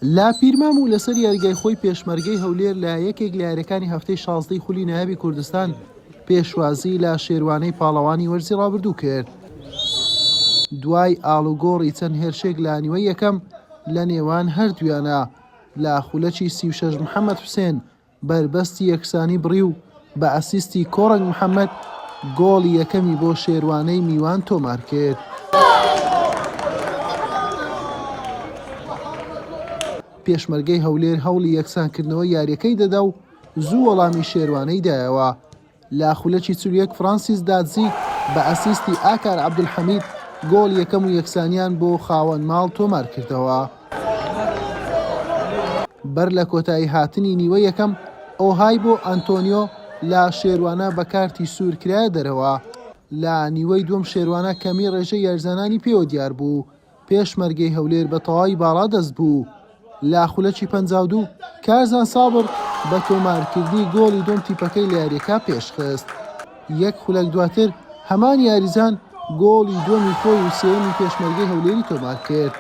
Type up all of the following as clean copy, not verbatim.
لە پیرمام و لەسەر یاریگای خۆی پێشمەرگەی هەولێر لە یەکێک لە یاریەکانی هەفتەی شازدەی خولی نایابی کوردستان پێشوازی لە شێروانەی پاڵەوانی وەرزی ڕابردوو کرد. دوای ئاڵوگۆڕی چەند هێرشێک لە نیوەی یەکەم لە نێوان هەردوویانە لە خولەکی 36 محەممەد حوسێن بەربەستی یەکسانی بڕی و بە ئەسیستی کۆڕەنگ محەمەد گۆڵی یەکەمی بۆ شێروانەی میوان تۆمارکرد. پێشمەرگەی هەولێر هەوڵی یەکسانکردنەوەی یارییەکەی دەدا و زوو وەڵامی شێروانەی دایەوە. لە خولەکی 41 فرانسیس دادزی بە ئەسیستی ئاکار عەبدولحەمید گۆڵی یەکەم و یەکسانیان بۆ خاوەن ماڵ تۆمارکردەوە. بەر لە کۆتایی هاتنی نیوەی یەکەم، ئۆهای بۆ ئەنتۆنیۆ لە شێروانە بە کارتی سوور کرایە دەرەوە. لە نیوەی دووەم شێروانە کەمی رێژەی یاریزانانی پێوە دیار بوو، پێشمەرگەی هەولێر بە تەواوی باڵادەست بوو. لە خولەکی 52 کارزان سابر بە تۆمارکردنی گۆڵی دووەم تیپەکەی لە یارییەکە پێشخست. یەک خولەک دواتر هەمان یاریزان گۆڵی دووەمی خۆی و سێیەمی پێشمەرگەی هەولێری تۆمارکرد.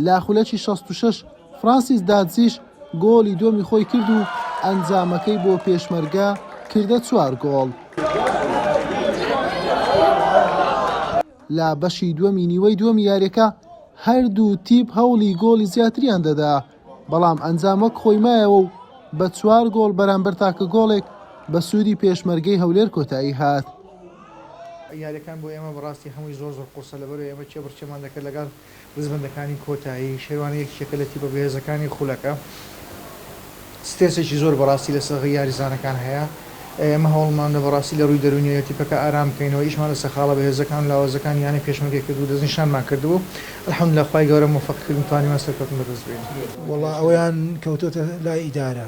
لە خولەکی 66 فرانسیس دادزیش گۆڵی دووەمی خۆی کرد و ئەنجامەکەی بۆ پێشمەرگە کردە چوار گۆڵ. لە بەشی دووەمی نیوەی دووەمی یاریەکە هەردوو تیپ هەوڵی گۆڵی زیاتریان دەدا، بەڵام ئەنجام وەک خۆی مایەوە و بە چوار گۆڵ بەرامبەر تاکە گۆڵێک بە سوودی پێشمەرگەی هەولێر کۆتایی هات. یاریەکان بۆ ئێمە بەڕاستی هەمووی زۆر زۆر قورسە لەبەرئەوەی ئێمە کێبڕکێمان دەکرد لەگەڵ ڕیزبەندەکانی کۆتایی، شێروانە یەکێکە لە تیپە بەهێزەکانی خولەکە، سترێسێکی زۆر بەڕاستی لەسەر یاریزانەکان هەیە، ئێمە هەوڵماندا بەڕاستی لە ڕووی دەروونیەوە تیپەکە ئارام بکەینەوە، ئیشمان لەسەر خاڵە بەهێزەکان و لاوازەکانی یانەی پێشمەرگە کرد و دەستنیشانمان کردبوو، الحمدللە خوای گەورە مۆفەقی کردین توانیمان سەرکەوتن بەدەست بێنین. وەڵا ئەوەیان کەوتۆتە لای ئیدارە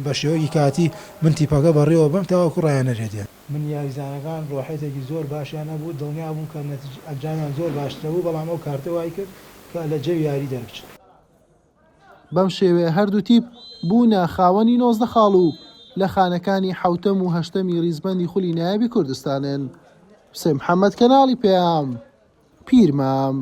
بە شێوەیەکی کاتی من تیپەکە بەڕێوە بەم تاوەکو ڕایانەرێت. من یاریزانەکان ڕۆحیەتێکی زۆر باشیان هەبوو، دڵنیا بووم کە نەتیجە ئەنجامیان زۆر باشترە بوو، بەڵام ئەو کارتە وای کرد کە لە جەوی یاری دەربچن. بەم شێوەیە هەردوو تیپ بوونە خاوەنی 19 خاڵ و لە خانەکانی حەوتەم و هەشتەمی ریزبەندی خولی نایابی کوردستانن. حوسێن محەمەد، کەناڵی پەیام، پیرمام.